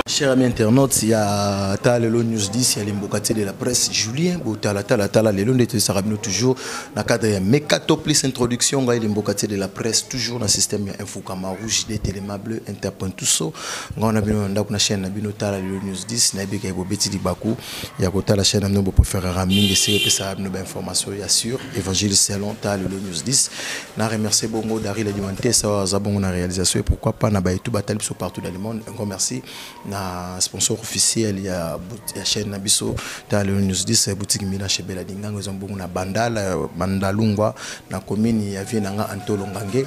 Cher ami internaute, il y a Talelo News 10, il y a l'Imbokati de la presse, Julien Botala Tala Tala Lelo Ndete Sarabino toujours dans le cadre de Mekato plus introduction, il y a l'Imbokati de la presse toujours dans le système Info Rouge, des Téléma Bleu, Interpoint tout ça. On a bien la chaîne Nabino Tala Lelo News 10, Nabi Kaibo Betty Bakou, il y a la chaîne Nabino préférera Raming, c'est que information, il y a sûr, Évangile Selon Tala Lelo News 10. Na remercier Bongo Dari Ledimante, ça va na réalisation et pourquoi pas na Baïtou Batal partout dans le monde. Un grand merci na sponsor officiel ya chaîne na biso Tala News 10 boutique Mina chez Bella Dingango bongo na Bandal Bandalungwa na commune ya Vienanga Antolo Ngange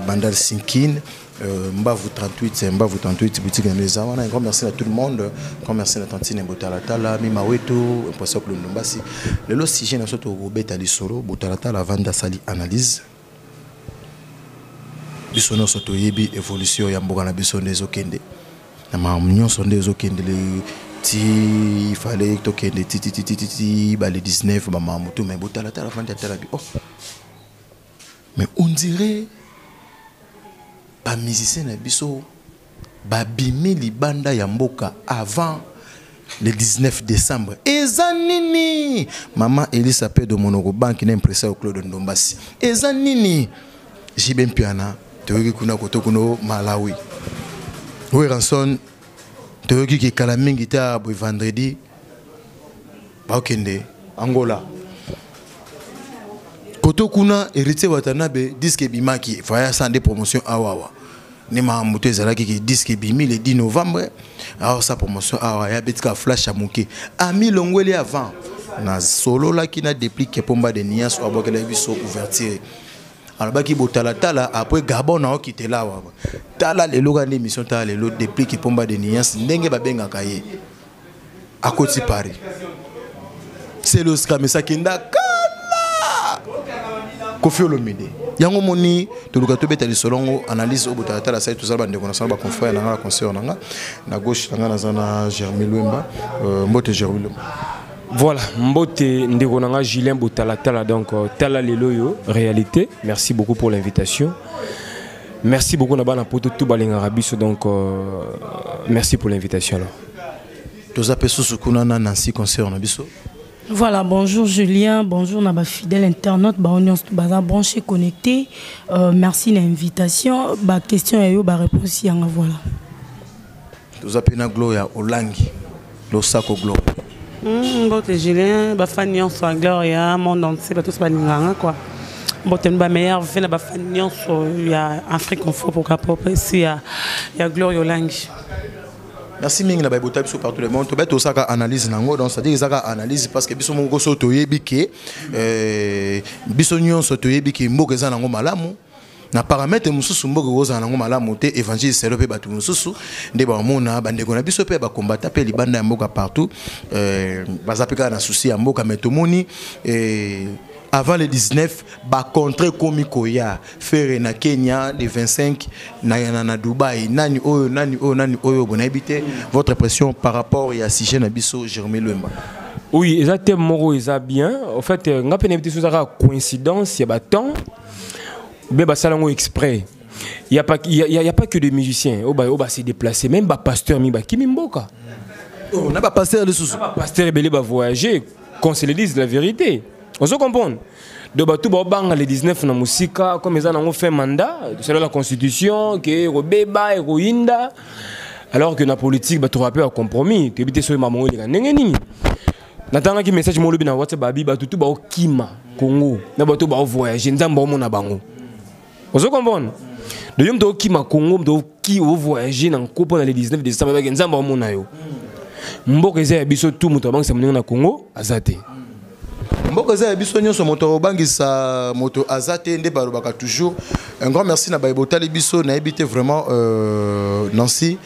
Bandal Sinkin Mbavu 38 Mbavu 38 boutique na meza wana. Un grand merci à tout le monde, un grand merci à Tantine Botala Tala Mima Weto Impression Ndombasi. Le sujet na soto Robert Alisoro Botala Tala Vanda Sali analyse biso nyonso toyebi évolution ya mboka na biso nde ezokende na makambo nyonso nde ezokende ti fallait tokende ti ti ti ti ti ba le 19 ba makambo tout mais botala tala vandi atala bi oh mais on dirait ba musicien na biso babimi libanda ya mboka avant le 19 décembre. Eza nini? Maman Elisa Pedro Monoko banque na impresa Claude Ndombasi. Eza nini? JB Mpiana toyoki kuna koto kuno Malawi. Werrason toyoki ke kala mingi ta boy vendredi bakende Angola. Koto kuna héritier Watanabe disque bimaki faya sans des promotions awawa. Ne ma moto ezalaki ke disque bimi le 10 novembre. Alors sa promotion awa ya betika flash amuke. Ami longweli avant na solo la ki na déplique pomba de nias abokela biso ouverture. Alors baki botala tala après Gabon na okite la wa. Tala lelo ka émission tala lelo déplique pomba de nias ndenge ba benga kaye. À côté Paris. C'est le scram ça kinda kala. Koffi Olomide. Yango moni toluka tobeta lisolongo analyse oyo tala sai tozala bandeko na sala ba confrère na nga conseiller na nga na gauche na nga naza na Jeremy Lwemba mbote Jeremy Lwemba. Voilà, mbote ndeko na nga Julien Botala tala donc tala lelo yo réalité. Merci beaucoup pour l'invitation. Merci beaucoup na bana poto tout balinga biso donc merci pour l'invitation alors. Toza pe susu kuna na Nancy conseiller na biso. Voilà, bonjour Julien, bonjour na ba fidèle internaute, ba onions baza branché connecté. Merci l'invitation, ba question ya yo ba réponse yanga voilà. Toza pe na Gloria Olangi, losako Gloria. Mbote Julien, ba fan nyonso ya Gloria, monde entier ba tous ba linganga quoi. Mbote ba meilleur vœu na ba fan nyonso ya Afrique info pour ka pop ici ya Gloria Olangi. Merci mingi na ba bota biso partout le monde. Tobeto osaka analyse nango donc c'est-à-dire ezaka analyse parce que biso moko so toyebi ke biso nyonso toyebi ke mboka eza nango malamu. Na paramètre mususu mboka kozala nango malamu te évangile selo pe batu mususu nde ba mona ba ndeko na biso pe ba combattant pe libanda ya mboka partout baza pe kaka na souci ya mboka mais tomoni avant le 19 ba contre komi koya faire na Kenya le 25 na Dubaï nani oyo nani oyo nani oyo bonabité votre pression par rapport ya sujet na biso Jeremy Lwemba. Oui, exactement moko eza bien. En fait nga pe na biso za coïncidence ya ba temps bien ba salango exprès. Il y a pas il y a pas que des musiciens au ba se déplacer même ba pasteur mi ba kimi mboka. Oh, na ba pasteur le sous. Ba pasteur belé ba voyager qu'on se le dise la vérité. On se comprend. De batou ba banga le 19 na musika comme ils en ont fait mandat selon la constitution que robeba et roinda alors que na politique ba trop peu à compromis tu éviter so maman le ndenge nini natanga ki message mo lobi na WhatsApp babi ba tutu ba okima Congo na bato ba voyager nzamba omona bango. On se comprend. De yom to okima Congo to ki o voyager na nkopo na le 19 décembre ba nzamba omona yo. Mboka eza ya biso tout moto abangisa moninga na Congo azate. Mboka eza ya biso nyonso moto obangisa moto azate nde balobaka toujours. Un grand merci na baebotali biso na ebité vraiment Nancy.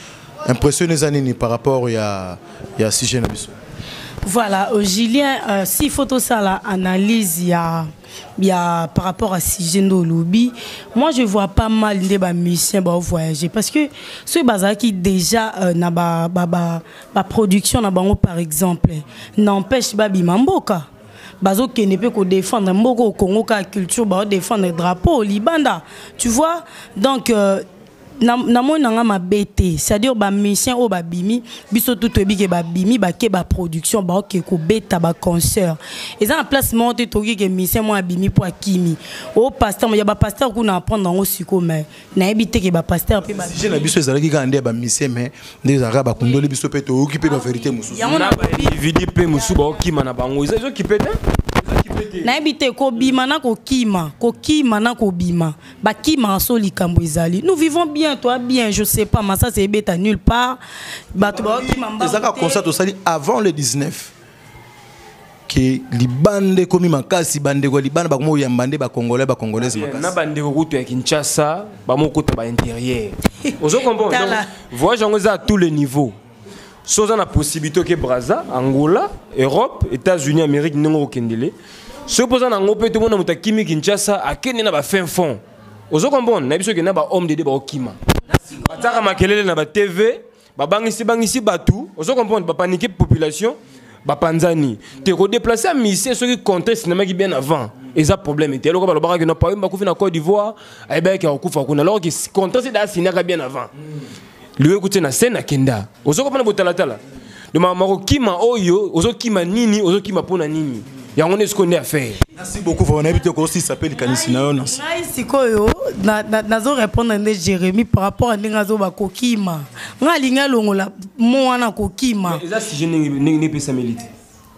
Impression eza nini par rapport ya sujet na biso? Voilà, Julien, s'il faut tosala analyse ya par rapport à sujet ndo olobi, moi je vois pas mal nde bamusicien baovoyager, parce que soki bazalaki déjà na baproduction na bango par exemple, n'empêche babima mboka, bazokende mpe kodéfendre mboka au Congo, kaka culture, baodéfendre drapeau libanda, tu vois. Donc namoni nanga mabe te, c'est-à-dire bamusicien oyo babimi, biso tu toyebi ke babimi, bake baproduction, baoke kobeta baconcert. Eza na place moko te tokoki ke musicien moko abimi mpo akimi. O pasteur ya bapasteur kuna apprendre yango sikoyo, mais nayebi te ke bapasteur mpe. Sujet na biso ezalaki kaka nde ya bamusicien, mais nde ezalaka bakundoli biso mpe, toyoki mpe bavérité mosusu. Yango. Na baindividu mpe mosusu baokima na bango, ezokipe te. Nayebi te, kobima na kokima, kokima na kobima, bakimaka so likambo ezali. Nous vivons bien, toi bien, je sais pas, masasi ebeta nulle part, bato baokima mbangu Ezalaka te. Concert tosali avant le 19 ke libanda ekomi makasi, bandeko ya libanda bakoma oyamba nde bacongolais, bacongolaise Na makasi. Bandeko kutu ya Kinshasa bamokota baintérieur, ozo comprendre. Tala. Donc voyage yango eza à tous les niveaux. So oza na possibilité oke Braza, Angola, Europe, États-Unis, Amérique, ndenge okokendele. Soki mpo oza nango mpe, tomona moto akimi Kinshasa, akende na bafin fond, ozo comprendre. Na biso okende na bahomme de baokima, batiaka makelele na batv, babangisi bangisi bato, ozo comprendre, bapanike population, bapanzani te. Kodéplacer ya musicien soki contrat esignamaki bien avant, eza problème te. Eloko balobaka ke no Papa bakufi na Côte d'Ivoire, ayebaki akokufa kuna, alors que contrat esi asignaka bien avant. Liwe ekuti na scène, akenda, ozo comprendre. Botalatala de makokima oyo ozokima nini, ozokima mpona nini, yango nde sikoyo nde affaire. Merci beaucoup. Vraiment, nayebi te kosisa mpe likanisi na yo na Ngai sikoyo nazorépondre nde Jérémi par rapport a ndenge azoba kokima. Ngai alingi alongola mo wana kokima. Eza sujet ndenge epesameli te.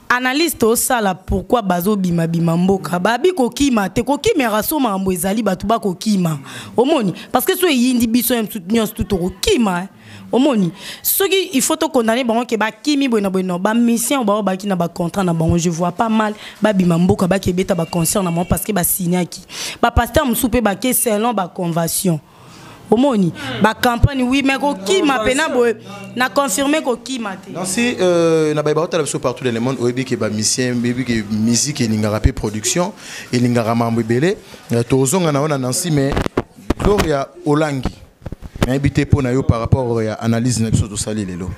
Analyse tosala, pourquoi bazobimabima mboka? Babi kokima te, kokimaka so makambo ezali, bato bakokima, omoni, parce que so eyindi biso nyonso tu tokokima, eh. Omoni, soki il faut tokondane bango ke bakimi boye na boye, non, bamusicien bao baki na bacontrat na bango, je vois pas mal babima mboka, bakebeta baconcert na bango, parce que basignaki. Bapasteur mosusu mpe bake selon baconvention, omoni, bacampagne, oui, mais kokima mpena boye, na confirme kokima te. Nancy, na bayeba otala biso partout dans le monde, oyebi ke bamusicien, oyebi ke musique elingaka mpe production, elingaka mambo ebele. Tozonga na yo na Nancy, mais Gloria Olangi, nayebi te mpo na yo par rapport ya analyse na biso tosali lelo.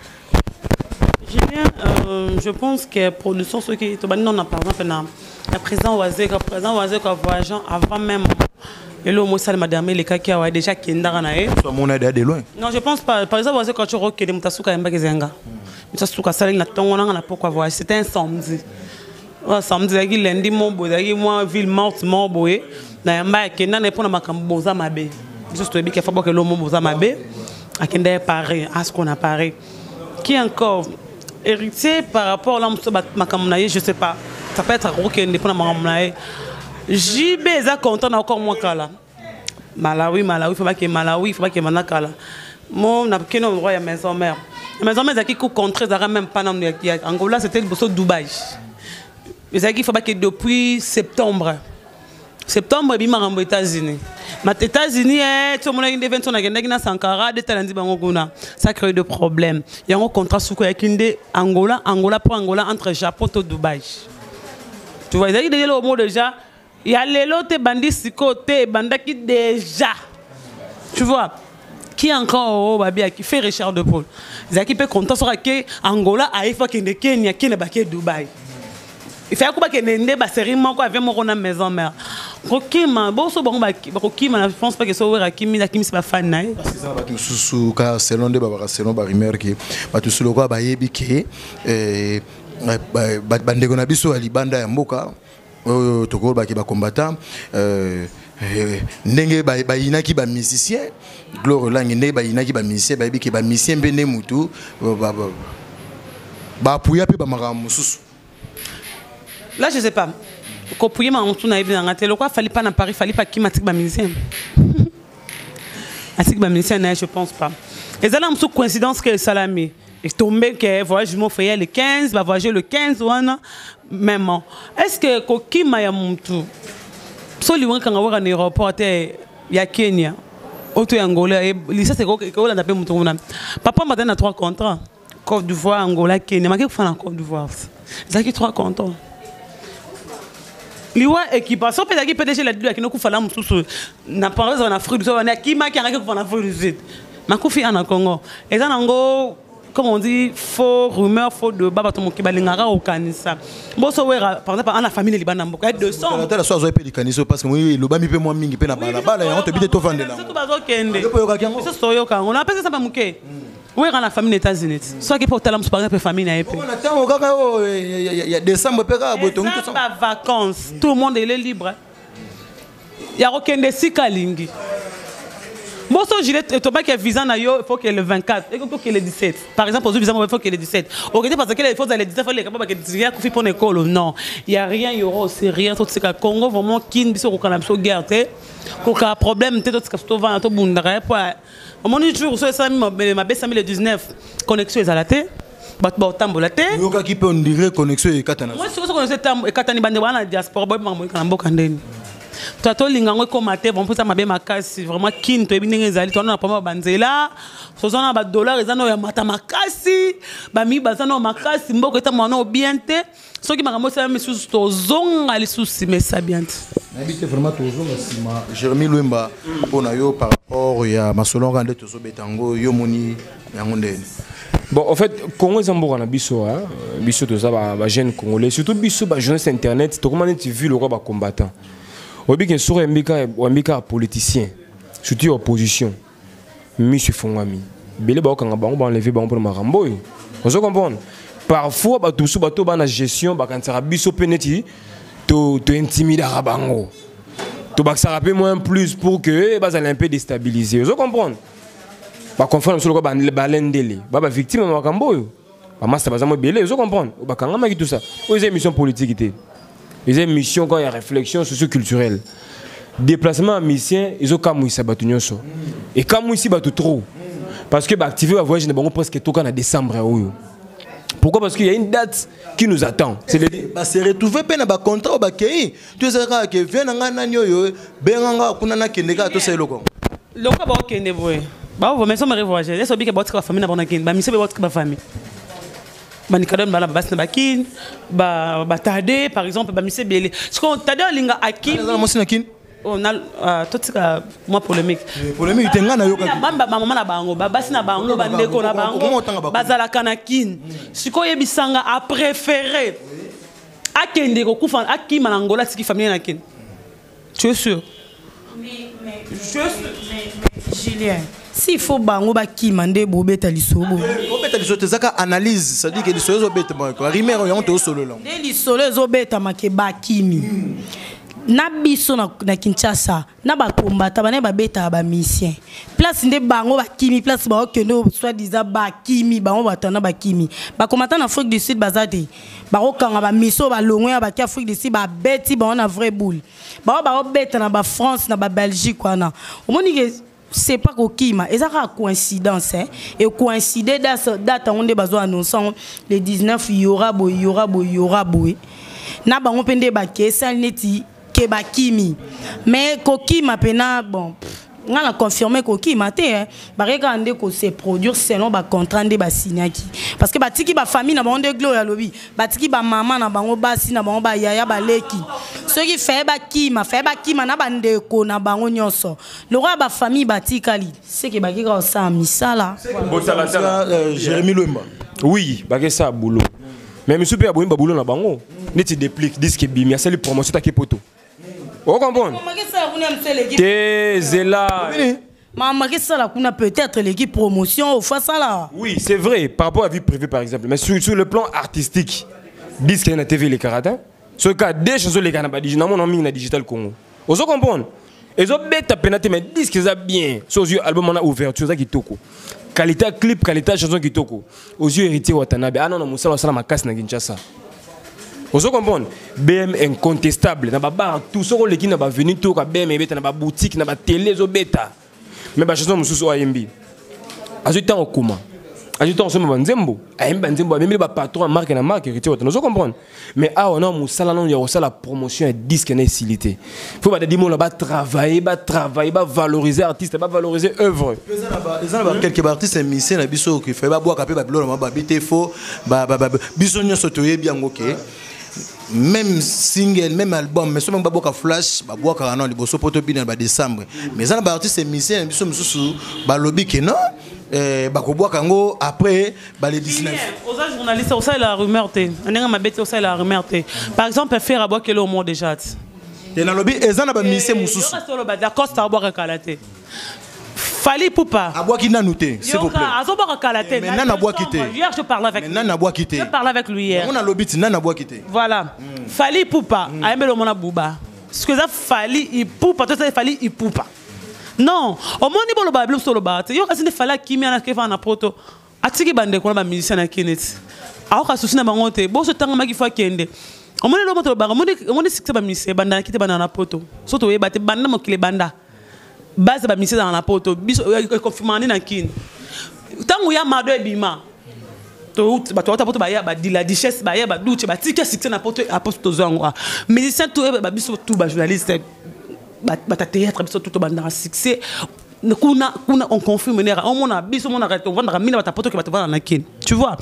Julien, je pense que production, ce qui est non, par exemple, na la président Wazeka, président Wazeka voyageant avant même et le mot madame les kaki awa déjà kendaka na ye. So amona de loin. Non, je pense pas. Par exemple, Wazeka tu rokede mutasuka yambaki zenga. Mutasuka sali na tongo nanga na pourquoi voyage, c'était un samedi. Ouais, samedi ezalaki lundi mo boye, ezalaki mwa ville morte mo boye na yamba akenda na ye mpona makambo boza mabe. Biso toyebi ke fa bokelo mo boza mabe, akenda ye Paris à ce qu'on a Paris. Qui encore? Héritier, par rapport là mosusu makambo na ye, je sais pas, ça peut être akokende mpona makambo na ye. JB eza content na encore mwa kala Malawi, Malawi, faut bakende Malawi, faut bakende na kala mo nakende endroit ya maison mère. Maison mère ezalaki ko contre, ezalaka même pas nanu ya Angola, c'était liboso Dubai. Ezalaki faut bakende depuis septembre. Septembre ebimi makambo États-Unis, mat États-Unis, ti omonaki nde 20 nakendaki na Sankara de talandi bango kuna, ça crée de problème. Yango contrat suku eyaki nde Angola, Angola po Angola entre Japon to Dubai, tu vois. Ezalaki déjà eloko moko déjà ya lelo te, ebandi sikoyo te, ebandaki déjà, tu vois. Qui encore? Oyo babiaki fait Richard de Paul, ezalaki mpe content soki ake Angola, ayefi akende Kenya, kende bake Dubai, ifaki ko bakende nde basérie moko, avion moko na maison mère. Kokima boso bango bakokima na pense pas ke so Wera akimi, akimisi bafani na ye. Parce que eza na bato mosusu ka selon nde babaka, selon barumeur ke bato mosusu lokola bayebi ke bandeko na biso ya libanda ya mboka oyo tokolobaki bacombattant, ndenge bayinaki bamusicien, Gloire Olangi, ndenge bayinaki bamusicien, bayebi ke bamusicien mpe nde mutu baapuya mpe bamakambo mosusu. Là, je sais pas kopuye makambo mosusu, nayebi nanga te. Lokwa Fally pa na Paris, Fally pa akima, atiki bamusicien, atiki bamusicien na ye, je pense pas. Eza na mosusu coïncidence ke esalami, etombe ke voyage mo feye le 15, bavoyage le 15 wana même. Est ce que kokima ya mutu so liwanga kanga waka na aéroport te ya Kenya? Oto ya Angola lisasi ekolanda mpe moto kuna. Papa Mbata na trois contrats. Côte d'Ivoire, Angola, Kenya. Maki kufa na Côte d'Ivoire. Ezalaki trois contrats. Liwa équipe so mpe ezalaki PDG la dilu akende kufa na mosusu na par exemple na Afrique du Sud wana akimaki angaki kufa na Afrique du Sud. Makufi ana Congo. Eza nango comme on dit faux rumeur, faux débat, bato moki balingaka kokanisa. Boso Wera par exemple ana famille libanda mboka ya 200. Tala so azwa mpe likanisi parce que moi elobami mpe mwa mingi mpe na balabala yango toyebi te tovandela. Biso bazokende. Yo mpe oyokaki yango? Biso toyoka yango. Napesa samba moke. Wera na famille na États-Unis. Soki mpe otala mosu par exemple famille na ye mpe. Na ntango kaka oyo ya décembre mpe kaka boye tongi Eza ba vacances, tout le monde il est libre. Ya kokende esika alingi. Boso gilet etobaki ya visa na yo, il faut que le 24, il faut que le 17. Par exemple, aujourd'hui visa il faut que le 17. Ok, parce que il faut le 17, il faut le capable que ya kufi pona ekolo. Non, il y a rien, il y aura aussi rien tout ce que Congo vraiment kin biso kokana biso guerre te. Koka problème te tout ce que to vana to bundaka po. Omoni jour so esami mabesami le 19, connexion ezala te. Bato baotambola te. Oyokaki mpe on dirait connexion ekatana. Moi sikoyo connexion ekatani bande wana na diaspora boyebi makambo na mboka ndeni. To tolinga yango ekóma te, vraiment mposa mabe makasi vraiment kini toyebi ndenge ezali towana na problème ya banzela, toza na badollar eza na ya mata makasi, bami baza na makasi, mboka etambola na bien te. Soki makambo esalami lisusu tozonga lisusu nsima esa bien te. Nayebi te vraiment tozonga nsima. Jérémi Lwemba, mpo na yo par rapport ya masolo kaka nde tozobeta yango, yo moni yango ndeni? Bon, en fait, Congo eza mboka na biso, hein. Biso toza ba jeune congolais, surtout biso ba jeunesse internet, tokoma neti vu lokola ba combattant. Oyebi ke soki oyambi kaka politicien, surtout ya opposition, miso efongwami. Ebele baokanga bango, baenlever bango mpona makambo oyo. Ozo comprendre? Parfois bato mosusu bato bana gestion bakanisaka biso mpe neti tointimidaka bango. Tobakisaka mpe moins plus pour que bazala un peu déstabilisé. Ozo comprendre? Baconfrère na biso lokola balendele, ba bavictime ya makambo oyo. Bamasta baza mo ebele, ozo comprendre? Bakangamaki tout ça. Oyo eza émission politique te. Eza émission kaka ya réflexion socioculturelle. Déplacement ya musicien ezokamwisa bato nyonso. Ekamwisi bato trop. Parce que baactivé ba voyage na bango presque toka na décembre oyo. Pourquoi? Parce qu'il y a une date qui nous attend. C'est le Ba se retrouver mpe na bacontrat oyo bakei to ezala kaka ke vie na ngai nani oyo benganga kuna nakende kaka tosala eloko. Lokola baokende boye baovome so mare voyage ese obike baotika bafamille na bango na kini bamisie mpe baotika bafamille banikadone bala babasi na bakini batade par exemple bamisie ebele siko tade alinga akimi. Aza na mwasi na kini. Oh, na totika mwa polémique. Polémique te, ngai nayokaki. Bamama na bango, babasi na bango, bandeko na bango bazalaka na kini. Sikoyo oyebisanga apréféré akende kokufa akima na Angola, atiki famille na kini, tu es sûr? Mais Julien, s'il faut bango bakima nde bobeta lisolo boye. Obeta lisolo te, ezaka analyse, c'est-à-dire ke lisolo ezobetama, rumeur yango tozosolola. Nde lisolo ezobetama ke bakimi na biso na Kinshasa na bakombata bana babetaka bamusicien place nde bango bakimi place baokende soi-disant bakimi bango bato wana bakimi bakombata na Afrique du Sud baza te bakokanga bamiso balongwe ya baki Afrique du Sud babeti bango na vrai boule bango baobeta na baFrance na baBelgique wana omoni ke c'est pas kokima, eza kaka coïncidence, hein. Et coïncide date yango nde bazo annonce yango le 19 yora boye yora boye yora boye na bango mpe nde bake esali neti ke bakimi mais kokima mpena bon pff, nga na confirme kokima te, hein. Bake kaka nde kose produire selon bacontrat nde basignaki parce que batiki bafamille na bango nde Gloria alobi batiki bamama na bango basi na bango bayaya baleki soki faye bakima faye bakima na bandeko na bango nyonso lokola bafamille batikali seke baki kaka kosala misala. Botalatala. Jérémi Lwemba. Oui, bakesa boulot. Mais monsieur mpe aboyi baboulot na bango. Neti déplique disque ebimi asali promotion taki poto. O comprendre? Te zela. Mama kesala kuna peut-être l'équipe promotion ofa sala. Oui, c'est vrai, par rapport à vie privée par exemple, mais sur le plan artistique, disque na TV les karata. Ce cas deux chansons les kana ba digital na mingi na digital Congo. Ozo comprendre? Ezobeta pena te mais disque eza bien. So ozwi album wana ouverture eza kitoko. Qualité clip, qualité chanson kitoko. Ozwi Héritier Watanabe. Ah non non mosala osala makasi na Kinshasa. Ozo comprendre? BM incontestable na ba bar tout soko leki na ba venue tout ka BM ebeta na ba boutique na ba télé ezobeta. Mais ba chanson mosusu oyo ayembi. Azwi ntango okoma. Azwi ntango asomba banzembo, ayembi banzembo, amemeli bapatron ya marque na marque Héritier Watanabe, ozo comprendre. Mais awa na mosala nano ya kosala promotion ya disque na esili te. Faut badadi mona batravailler, batravailler, bavaloriser artiste, bavaloriser œuvre. Eza na baquelques baartiste musicien na biso kifaye babwaka mpe babiloko na babi te. Fo biso nyonso toyebi yango ke même single, même album, mais soki babwaka flash, babwakaka nano liboso mpo tobina na badécembre. Mais eza na baartiste musicien na biso mosusu balobi ke non, bakobwaka yango après bale 19. Oza journaliste, osalela rumeur te, ndenge mabe te, osalela rumeur te. Par exemple, Ferre abwakeli omo déjà te. Te, nalobi eza na bamusicien mosusu. Oloba Dacosta abwaka kala te, Fally Ipupa abwaki nanu te, s'il vous plaît. Azobwaka kala te. Mais nani abwaki te? Hier je parlais avec Mais nani abwaki te? Je parlais avec lui hier. Yango nalobi ti nani abwaki te. Voilà, Fally Ipupa ayembeli omona buba ce que eza Fally Ipupa to eza Fally Ipupa. Non, omoni boloba bilo mosusu olobaka te. Yo kasi nde Fally akimi ana kefa na Poto, atiki bandeko na bamusicien na kini ti aoka susi na bango te. Boso etangamaki fo akende. Omoni eloko tolobaka, omoni succès bamusicien ebanda na kiti, ebanda na Poto. So toyeba te, banda mokili ebanda, base bamusicien ezala na Poto. Biso econfirmaka nde na kini ntango ya mado ebima, bato bauta Poto baya, badila duchesse baya, baduce batika succès na Poto. Apoto tozwa yango musicien to babiso tu bajournaliste, bata théâtre, biso tu tobandaka succès kuna. Kuna on confirme nera omona biso omonaka tovandaka mina bato Poto ke bato vanda na kini, tu vois.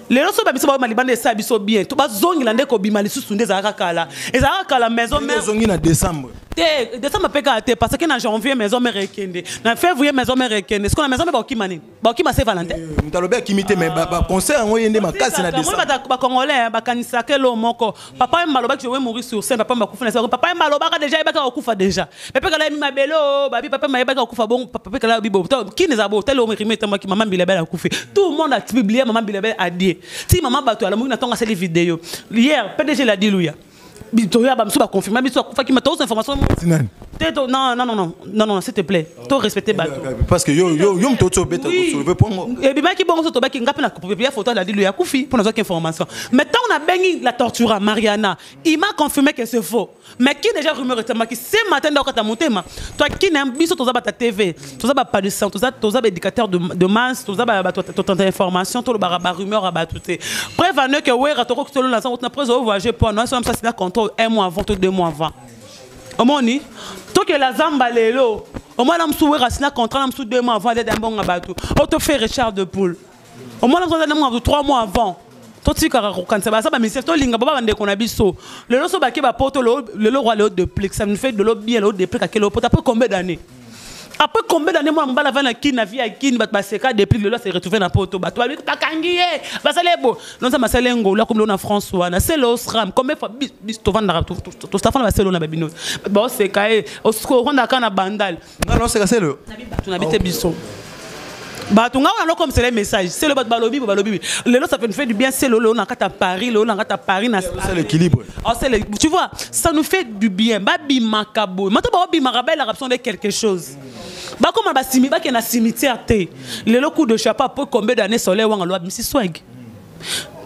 Lelo so babiso bayoma libanda, esala biso bien to bazongela nde kobima lisusu nde ezalaka kala, ezalaka kala maison mère. Ezongi na décembre. Te, décembre mpe kaka te, parce que na janvier maison mère ekende, na février maison mère ekende. Siko na maison mère bakokima nini? Bakokima Saint Valentin. Moto alobi akimi te, mais baconcert yango ye nde makasi na décembre. Bacongolais bakanisaka elo moko. Papa Yemba alobaki: "Je vais mourir sur scène." Papa bakufa na papa Yemba alobaka déjà, yebaka kokufa déjà. Pepe kala yebi mabele o babi papa Yemba yebaka kokufa. Bongo papa kala yebi bo kini eza bo tele omerime etambaki. Mama Mbilabel akufi, tout le monde a publié mama Mbilabel a dit ti mama bato alamuki na ntongo asali vidéo hier. PDG l'a dit luya toya bamosusu baconfirme biso akufaki, ma toza information te. Non, non, non, non, non, s'il te plaît, to respecter bato. Parce que yo yo yo moto obeta soulever pongo. Ebimaki bongo so tobaki nga mpe na publier photo aladi luya akufi mpo nazwaki information. Mais ntango nabengi la tortura Mariana, il m'a confirmé que c'est faux. Mais qui déjà rumeur etamaki ce matin nde okata motema to akina biso. Toza bata TV, toza baproducteur, toza baéducateur de masse, toza bato totanta information, tolobaka barumeur ya bato te. Preuve ane ke Wera tokoki tolona sango tina preuve ovoyage po ano so msa sina contrôle un mois avant to 2 mois avant. Omoni tokela zamba lelo, omwana mosu Wera sina contrat na mosu 2 mois avant aleda mbongo bato oyo tofe Richard de Poule, omwana mosu aza na 3 mois avant. Totikaka kokanisa baza bamisien, tolinga bo bandeko na biso. Lelo so bake bapoto lelo, roi leo Deplick, ça nous fait de l'eau bien. Lelo Deplick akele opoto après combien d'années? Après combien d'années mwana mobali avandi na Kini, na vie ya Kini, bato baseka. Depuis lelo ase retrouve na Poto, bato bakangi ye, basali bo nonza basali ngolu akomi lelo na France wana. C'est l'osram combien fois biso tovandaka, tostafana baselo na babino baoseka ye, ovandaka na Bandal. Nga naoseka selo. Bato na bi te, biso bato nga wana lokomisela message selo, bato balobi bo balobi lelo, ça fait nous fait du bien. Selo lelo na kati ya Paris, lelo na kati ya Paris na C'est l'équilibre. Oh, c'est le, tu vois, ça nous fait du bien. Babimaka boye mato baobimaka, bayelaka biso nde quelque chose. Bakoma basimi bakende na cimetière te. Lelo coup de chapeau, après combien d'années Soleil Wanga lo abimisi swag?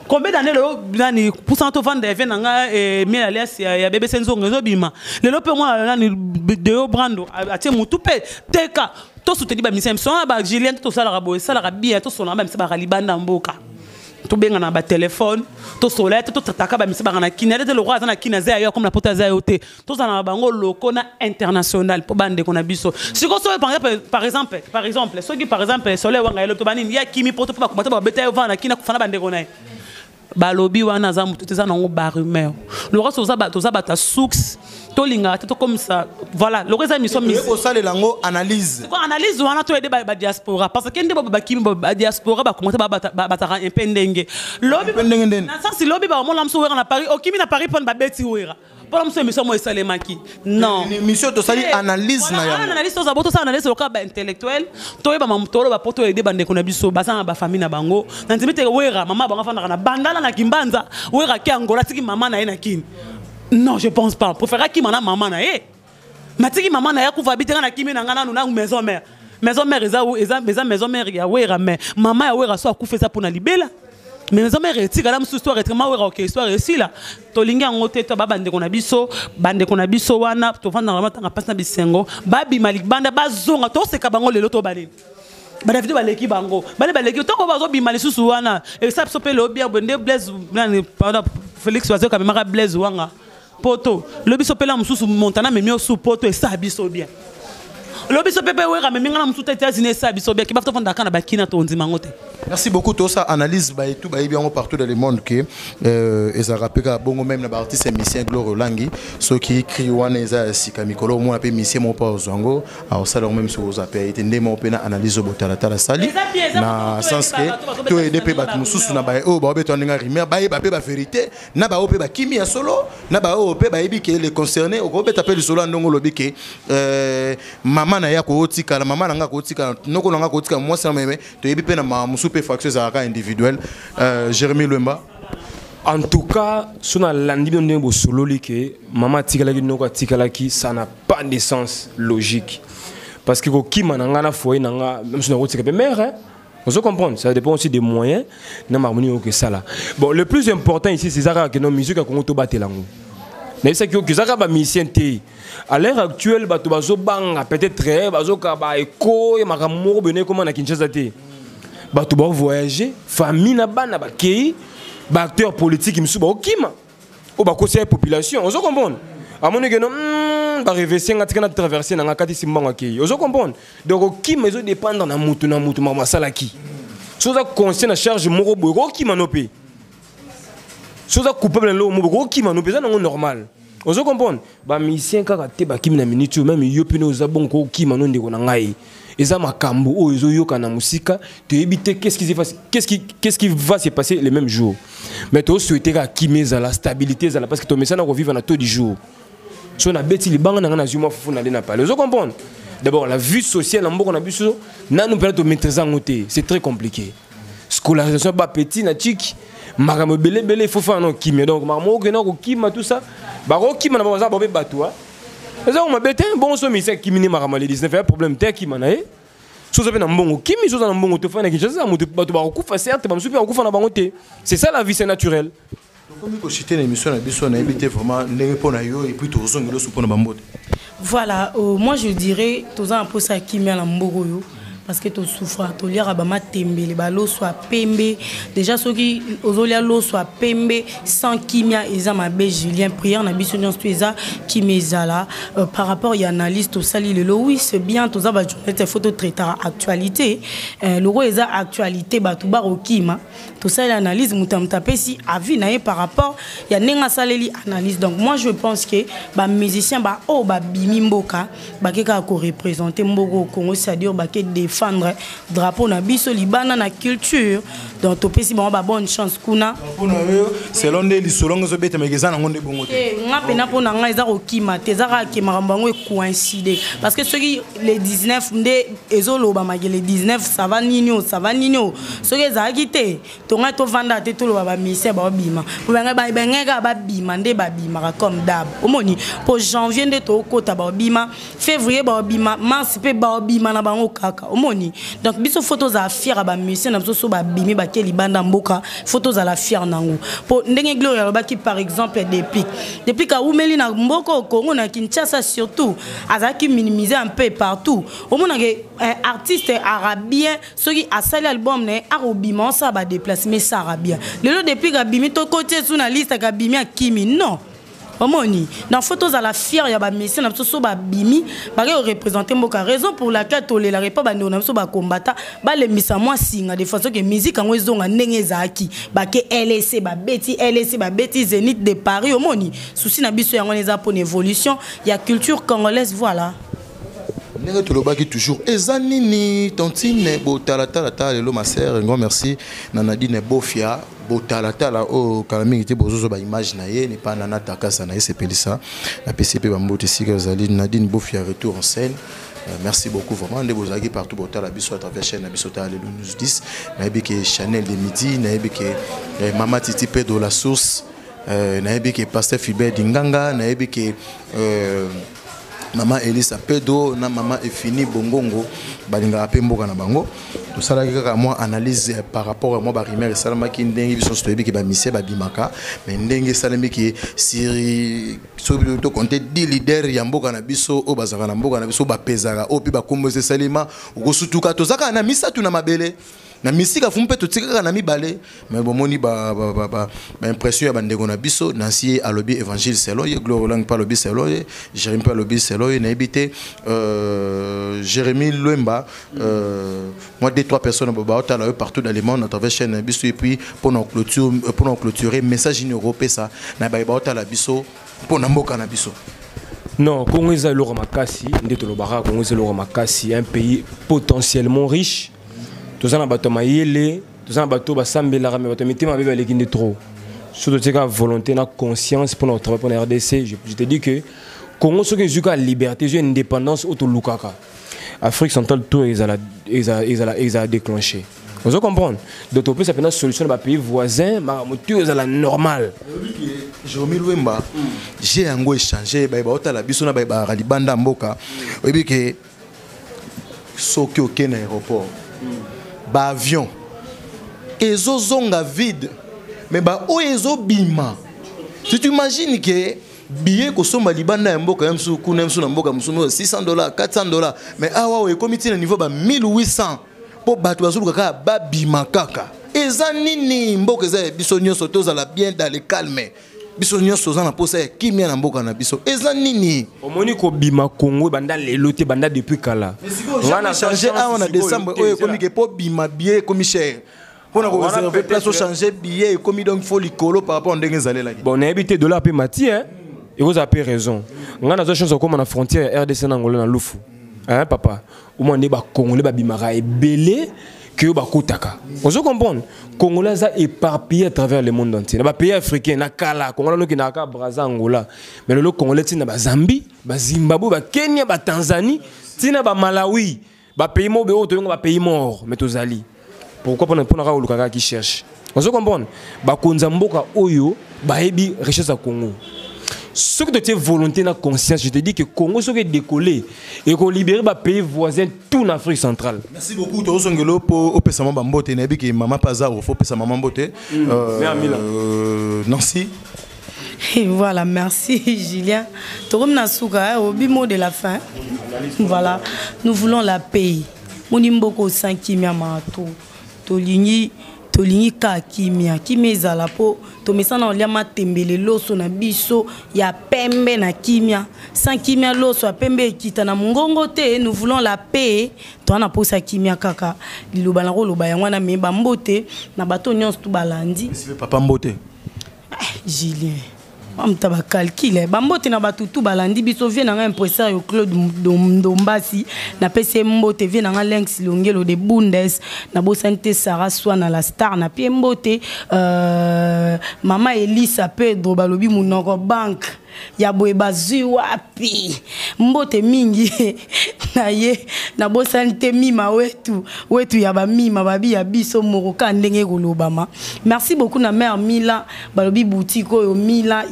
Combien d'années lelo nani pusana tovanda evie na nga miel alias ya BBC nzongo ezobima lelo mpe mwana nani Deo Brando atie mutu mpe teka. Tosoutenir bamisia biso wana bagilien te, tosalaka boye, esalaka bien. Tosonaka bamisia baka libanda mboka, tobenga na batelefone, tosola te, totrataka bamisia baka na Kini ate te. Lokwa aza na Kini, aza ya yo, akomi na Poto, aza yo te. Tozala na bango loko na international mpo bandeko na biso. Sikoyo soki par exemple soki par exemple Soleil Wanga yelo to banini ya kimi Poto mpo bakomata babeta ye ovanda na Kini, akufa na bandeko na ye. Balobi wana aza motu te, eza nango barumeur. Lokwa toza bato ya source, tolingaka te tokomisa. Voilà, loko eza émission. Kosalela yango analyse. Analyse wana toyede badiaspora, parce que nde bakimi badiaspora bakomata bataka un peu ndenge lobi ndenge ndeni. Na sens lobi bakomona mosu Wera na Paris, okimi na Paris mpona babeti Wera, mpona mosu émission mo esalemaki. Non. Émission tosali analyse na yango. Analyse toza bo tosala analyse lokola baintellectuel, toyeba toloba mpo toyede bandeko na biso baza na bafamille na bango. Na ndimi te Wera mama bango afandaka na Bandala na Kimbanza. Wera ke Angola, atiki mama na ye na Kini? Non, je pense pas. Préfère akima na mama na ye, matiki mama na ye akufa bi tenga na kimi na nga nanu na maison mère. Maison mère eza eza maison mère ya Wera, mais mama ya Wera so akufa eza mpona libela. Mais maison mère etikala mosusu, histoire etrema Wera oke, histoire esila. Tolingi yango te. To babandeko na biso, bandeko na biso wana tovandaka matanga mpasi na bisengo, babima libanda, bazonga, toseka bango lelo to banini. Badavido baleki bango, bale baleki ntango bazobima lisusu wana. Esa biso mpe lobi boye nde Blaise nani, pardon, Félix Bazoka amemaka Blaise Wanga poto. Lobi so mpe la mosusu Montana amemi osu poto, esala biso bien. Lobi so mpe mpe Wera amemi nga na mosusu te États-Unis, esala biso bien. Kiba tofandaka na bakina, tondima yango te. Merci beaucoup. Tosa analyse bayetu bayebi yango partout dans le monde ke ezalaka mpe kaka bongo, même na baartiste musicien. Gloire Olangi, soki cri wana eza ya sika, mikolo omona mpe musicien moko mpo azwa yango, akosala yango, même soki ozwa mpe ye te. Nde moko mpe na analyse oyo botalatala sali Eza bien, eza na moto sens ke oyeba bato toyede mpe bazobeta bato mosusu na ba baye oyo baobeta ndenge ya rumeur, bayeba mpe bavérité na baoyo mpe bakimi ya solo, na baoyo mpe bayebi ke les concernés. Okobeta mpe lisolo ya ndongo, olobi ke mama na ye akotikala, mama na nga akotikala, noko na nga akotikala, mwasi na meme. Toyebi mpe na makambo mosusu mpe fraction ezalaka individuelle. Jérémi Lwemba. En tout cas, so nalandi bino ndenge bosololi ke mama atikalaki, noko atikalaki, ça n'a pas de sens logique, parce que kokima na nga na foyer na nga, même so nakotika mpe mare, hein? On comprendre, ça dépend aussi des moyens na makambo oyo okesala. Bon, le plus important ici, c'est kaka ke no musique ya Kongo tobatela yango. Nayebisaki yo ke eza kaka bamusicien te. À l'heure actuelle, bato bazobanga peut-être bazoka baeko ya makambo moko boye ekoma na Kinshasa te. Bato baovoyage, famille na bana bakei, baacteur politique misusu baokima oyo bakosi ya population. Ozo comprendre, amoni ke no barevese nga, tika na traverse na nga kati si mbango akei. Ozo comprendre? Donc okima ezodépendre na mutu na mutu, makambo asalaki. So oza conscient na charge moko boye, okokima no mpe. So oza coupable na eloko moko boye, okokima no mpe, eza nango normal. Ozo comprendre? Bamusicien kaka te bakimi na minute oyo, même yo mpene oza bongo, kokima no, ndeko na ngai. Eza makambo oyo ezoyoka na mosika, toyebi te qu'est-ce qui va se passer le même jour. Mais tosouhaite kaka kimia ezala, stabilité ezala, parce que tomesana kovivre na taux du jour. So nabeti libanga na ngai, nazwi mwa fufu, nale na pale. Ozo comprendre? D'abord la vie sociale na mboka na biso, nanu mpena tomaîtrise yango te, c'est très compliqué. Scolarisation bapeti na tiki, makambo ebele ebele, il faut faire no kimia. Donc makambo okenda kokima, tout ça, bakokima na bango, baza babe bato eza ko mabe te. Bongo so misi akimi nde makambo ya le 19 ya problème te, akima na ye. So oza mpe na mbongo, kimi. So oza na mbongo, tofai na Kinshasa, moto bato bakokufa, certes, bamosusu mpe bakokufa na bango te. C'est ça la vie, c'est naturel. Tokomi koshite na émission na biso. Nayebi te vraiment ndenge mpo na yo, et puis tozongela osu mpo na bambote. Voilà, moi je dirais toza na mposa ya kimia na mboka oyo, parce que tosouffra, toliaka bamatembele, baloso ya pembe. Déjà soki ozolia loso ya pembe sans kimia, eza mabe. Julien, prière na biso nyonso to eza kimia ezala. Par rapport ya analyse tosali lelo, oui, c'est bien, toza bajournaliste, faut totraitaka actualité. Loko eza actualité, bato bakokima, tosali analyse, moto ya moto apesi avis na ye par rapport ya ndenge asaleli analyse. Donc moi je pense que bamusicien baoyo babimi mboka, bake kaka koreprésente mboka au Congo, c'est-à-dire bake défendre drapeau na biso libanda na culture. Donc topesi bango babonne chance kuna. Mpona yo, selon nde lisolo ngo ezobetamaka, eza nango nde bongo te? Eh, nga mpena mpo na ngai eza kokima te, eza kaka ke makambo yango ekoincide, parce que soki le 19 nde ezolobamake le 19, ça va nini o, ça va nini o. Soki ezalaki te, tongai tovanda te, toloba bamusicien baobima po bangai kaka babima nde babimaka comme d'hab. Omoni, po janvier nde tokota, baobima février, baobima mars mpe baobima na bango kaka. Omoni? Donc biso faut tozala fier ya bamusicien na biso. So babimi, bake libanda mboka, faut tozala fier nango, po ndenge Gloire alobaki, par exemple Deplick awumeli na mboka au Congo, na Kinshasa surtout, azalaki minimisé un peu partout. Omonake artiste arabien, soki asali album na ye, akobima, osala badéplacement, esara bien. Lelo Deplick abimi, tokoti esu na liste abimi, akimi, non. Omoni? Donc faut tozala fier ya bamusicien na biso. So babimi, bake koreprésente mboka, raison pour laquelle tolelaka epa bandeko na biso bakombata, balembisa mwa singa de façon ke musique yango ezonga ndenge ezalaki. Bake LSC, babeti LSC, babeti Zénith de Paris. Omoni, souci na biso yango wana, eza mpona évolution ya culture congolaise, voilà. Ndenge tolobaki toujours, eza nini, tantine botalatala? Tala lelo, ma sœur, grand merci na Nadine Bofia. Botalatala oyo kala mingi te, bozozwa baimage na ye nepa nana takasa na ye. Sepelisa, napesi mpe bambote esika ozali, Nadine Bofia, retour en scène. Merci beaucoup vraiment nde bozalaki partout, botala biso à travers chaîne na biso Tala Lelo News 10. Nayebi ke Chanel de midi, nayebi ke Mama Titi Pedro la source, nayebi ke pasteur Philbert Dinganga, nayebi ke mama Elisa Pedro na mama Efini Bongongo balingaka mpe mboka na bango. Tosalaki kaka mwa analyse par rapport à mwa barumeur esalamaki, ndenge biso nyonso toyebi ke bamusiciens babimaka, mais ndenge esalemi ke siri, soki tocompter 10 leader ya mboka na biso oyo bazalaka na mboka na biso, bapezaka oyo mpe bakombo eza esalema, okosutuka toza kaka na misato na mabele na misika fumu, mpe totika kaka na mibale. Mais bomoni baimpression ya bandeko na biso. Nansi ye alobi évangile selon ye, Gloire Olangi mpe alobi selon ye, Jérémi mpe alobi selon ye. Nayebi te, Jérémi Lwemba, moi, deux trois personnes baotala yo partout dans le monde à travers chaîne na biso. Et puis mpona clôture, mpona clôturer, message nini okopesa na baye baotala biso mpona mboka na biso? Non, Congo eza eloko makasi. Nde tolobaka, Congo eza eloko makasi, un pays potentiellement riche. Toza na bato ya mayele, toza na bato oyo basambelaka, me bato ya mitema mabe baleki nde trop. Surtout totika volonté na conscience mpona kotravailler mpona RDC. Je te dis que Congo, soki ezwi kaka liberté, ezwi indépendance oyo tolukaka, Afrique centrale to ezala déclenché. Ozo comprendre? Donc topesa mpena solution na bapays voisin, makambo te ezala normal. Jérémi Lwemba, j'ai yango échange baye baotala biso na baye bayaka libanda ya mboka. Oyebi ke soki okei na aéroport, baavion ezozonga vide, mais baoyo ezobima, tu t'imagines ke billet kosomba libanda ya mboka ya mosusu, kuna ya mosusu, na mboka mosusu, $600, $400, mais awa oyo ekomi ntina niveau ba 1800, mpo bato bazoluka kaka babima kaka. Eza nini? Mboka eza ya biso nyonso, tozala bien dans le calme. Biso nyonso toza na posa ya kimia na mboka na biso. Eza nini? Omoni, kobima Congo ebanda lelo te, banda depuis kala. Nga na change awa na décembre oyo, ekomi ke mpo bima, billet ekomi cher, mpona koréserver place, ochange billet ekomi donc faut likolo par rapport ndenge ezalelaki. Bon, nayebi te, dollar mpe mati, hein? Ekozala mpe raison. Ngai nazwa chance okóma na frontière ya RDC na Angola na Lufu, hein, papa. Omona nde bacongolais babimaka ebele ke oyo bakotaka. Ozo comprendre? Congolais aza éparpillé à travers le monde entier, na bapays africain. Na kala, Congolais nokendaka kaka Braza, Angola, mais lelo Congolais ntina Bazambie, Bazimbabwe, Bakenya, Batanzanie, ntina Bamalawi, bapays moko oyo tobenga bapays mort, mais tozali. Pourquoi? Mpona kaka koluka kaka qui cherche. Ozo comprendre? Bakonzi ya mboka oyo bayebi richesse ya Congo, soki totie volonté na conscience, je te dis que Congo, soki edécollé, ekolibérer bapays voisin tout na Afrique centrale. Merci beaucoup. Tozongelo mpo opesa mwa bambote. Nayebi ke mama mpe aza, ofo opesa mama mbote. Mère Mila. Nancy. Et voilà, merci Julien. Tokomi na suka, hein, au mot de la fin. Voilà, nous voulons la paix. Moni mboko sans kimia mato. Tolingi tolingi ka kimia. Kimia ezala po tomesana olia matembele, loso na biso ya pembe na kimia. Sans kimia, loso ya pembe ekita na mongongo te. Nous voulons la paix. Toa na posa kimia kaka. Liloba na koloba yango wana, me bambote na bato nyonso tu balandi. Papa, mbote. Julien amuta bacalculer. Bambote na bato tu balandi biso. Vie na ngai impresario Claude Ndombasi, napesi ye mbote. Vie na ngai Lenx Longelo de Bundes, nabosani te. Sara Swana la star, napie mbote. Mama Elisa Pedro, balobi monoko banke ya boye bazwi wapi, mbote mingi na ye. Nabosani te mima wetu, wetu ya bamima babi ya biso moko ka ndenge ekolobama. Merci beaucoup na mare Mila, balobi boutique oyo Mila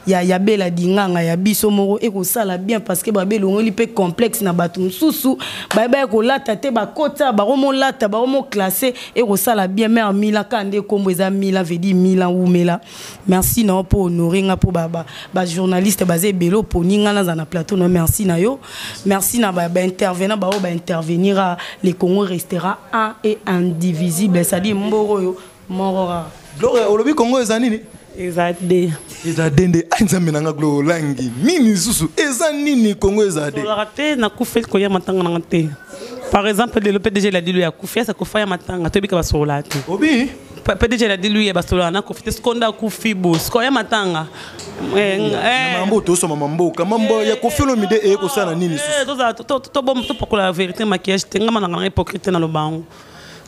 ya Bela Dinganga ya biso moko ekosala bien, parce que babe elongoli mpe complexe na bato mosusu bayeba kolata te, bakota bakomolata, bakomoclasser, ekosala bien. Mare Mila ka nde kombo eza Mila vedi Mila wumela. Merci na yo mpo honore nga, mpo bajournaliste baza ebele, oponi nga naza na plateau na. Merci na yo, merci na baintervenant baoyo baintervenir. Le Congo restera un et indivisible, c'est-à-dire mboko oyo moko kaka. Gloria, olobi Congo eza nini? Eza de. Eza de nde. Ai, Nzambe nanga! Gloria Olangi, nini lisusu? Eza nini, Congo eza de? Solaka te, nakufeli koya matanga nanga te. Par exemple, lelo PDG Ladilu ya kufi, asa kofa ya matanga, toyebika basolola te. Obi. PDG Ladilu ya basolola na kofi te, sikoyo nde akufi bo sikoyo ya matanga. Mambo tosoma mamboka, mambo ya Kofi Olomide eye kosala nini lisusu? Tozala topakola vérité, maquillage te. Nga mananga nanga hypocrite te, naloba yango.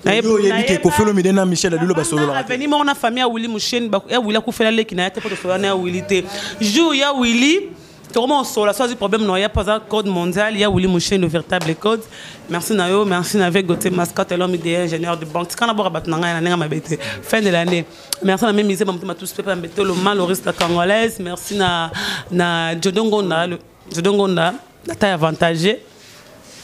Yo oyebi ke Kofi Olomide na Michel Adilo basololaka te? Aveni moko na famille ya Willi Musheni, ya Willi akufela leki na ye te, mpo tosolola na ya Willi te. Jour ya Willi tokoma osola, so azwi problème na ya mpo aza code mondial ya Willi Musheni, le véritable code. Merci na yo, merci na avec Gauthier Mascotte, l'homme idéal, ingénieur de banque. Tika na boka bato na ngai na ndenge mabe te. Fin de l'année, merci na memise bamotema tous pepe mbetolo maloriste congolaise. Merci na Jodo Ngonda, Jodo Ngonda na taille avantagée.